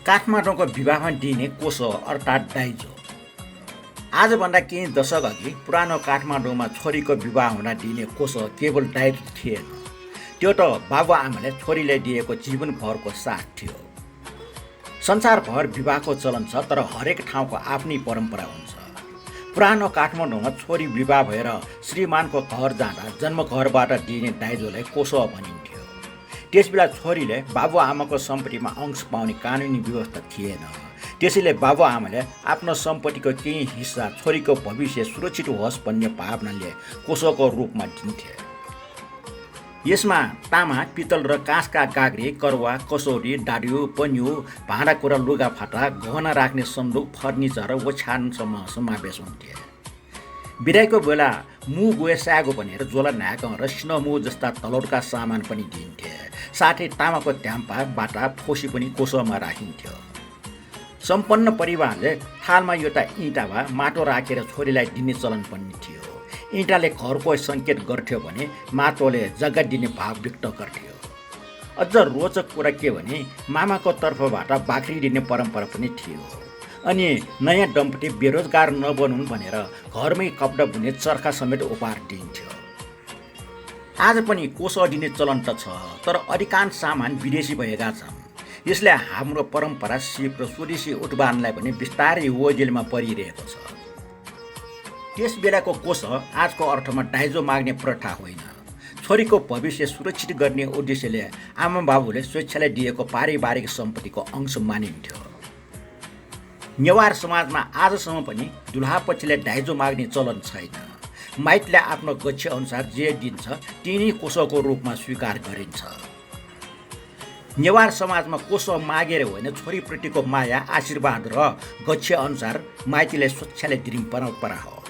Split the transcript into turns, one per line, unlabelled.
काठमाडौँको विवाहमा दिइने कोसो अर्थात् दाइजो। आजभन्दा केही दशक अघि पुरानो काठमाडौँमा छोरीको विवाह हुँदा दिइने कोसो केवल दाइजो थिएन, त्यो त बाबुआमाले छोरीलाई दिएको जीवनभरको साथ थियो। संसारभर विवाहको चलन छ, तर हरेक ठाउँको आफ्नै परम्परा हुन्छ। पुरानो काठमाडौँमा छोरी विवाह भएर श्रीमानको घर जाँदा जन्मघरबाट दिइने दाइजोलाई कोसो भनिन्थ्यो। त्यसबेला छोरीले बाबुआमाको सम्पत्तिमा अंश पाउने कानुनी व्यवस्था थिएन, त्यसैले बाबुआमाले आफ्नो सम्पत्तिको केही हिस्सा छोरीको भविष्य सुरक्षित होस् भन्ने भावनाले कोसोको रूपमा दिन्थे। यसमा तामा, पित्तल र काँसका गाग्रे, करुवा, कसौरी, डाडियो, पन्यु, भाँडाकुँडा, लुगाफाटा, गहना राख्ने सन्दुक, फर्निचर र ओछ्यानसम्म समावेश हुन्थे। बिदाईको बेला मुह गोए स्यागो भनेर जोला न्याक र सिनमु जस्ता तलौटका सामान पनि दिइन्थे। साथै तामाको ध्याम्पा, बाटा, फोसी पनि कोसोमा राखिन्थ्यो। सम्पन्न परिवारले थालमा एउटा इँटा वा माटो राखेर छोरीलाई दिने चलन पनि थियो। इँटाले घरको सङ्केत गर्थ्यो भने माटोले जग्गा दिने भाव व्यक्त गर्थ्यो। अझ रोचक कुरा के भने मामाको तर्फबाट बाख्री दिने परम्परा पनि थियो। अनि नयाँ दम्पति बेरोजगार नबनुन् भनेर घरमै कपडा बुने चर्खा समेत उपहार दिइन्थ्यो। आज पनि कोसो दिने चलन त छ, तर अधिकांश सामान विदेशी भएका छन्। यसले हाम्रो परम्परा, सिप र स्वदेशी उत्पादनलाई पनि बिस्तारै ओझेलमा परिरहेको छ। त्यस बेलाको कोसो आजको अर्थमा दाइजो माग्ने प्रथा होइन। छोरीको भविष्य सुरक्षित गर्ने उद्देश्यले आमा बाबुले स्वेच्छाले दिएको पारिवारिक सम्पत्तिको अंश मानिन्थ्यो। नेवार समाजमा आजसम्म पनि दुल्हापक्षले दाइजो माग्ने चलन छैन। माइतले आफ्नो गच्छे अनुसार जे दिन्छ त्यही नै कोसोको रूपमा स्वीकार गरिन्छ। नेवार समाजमा कोसो मागेर होइन, छोरीप्रतिको माया, आशीर्वाद र गच्छे अनुसार माइतीले स्वेच्छाले दिने परम्परा हो।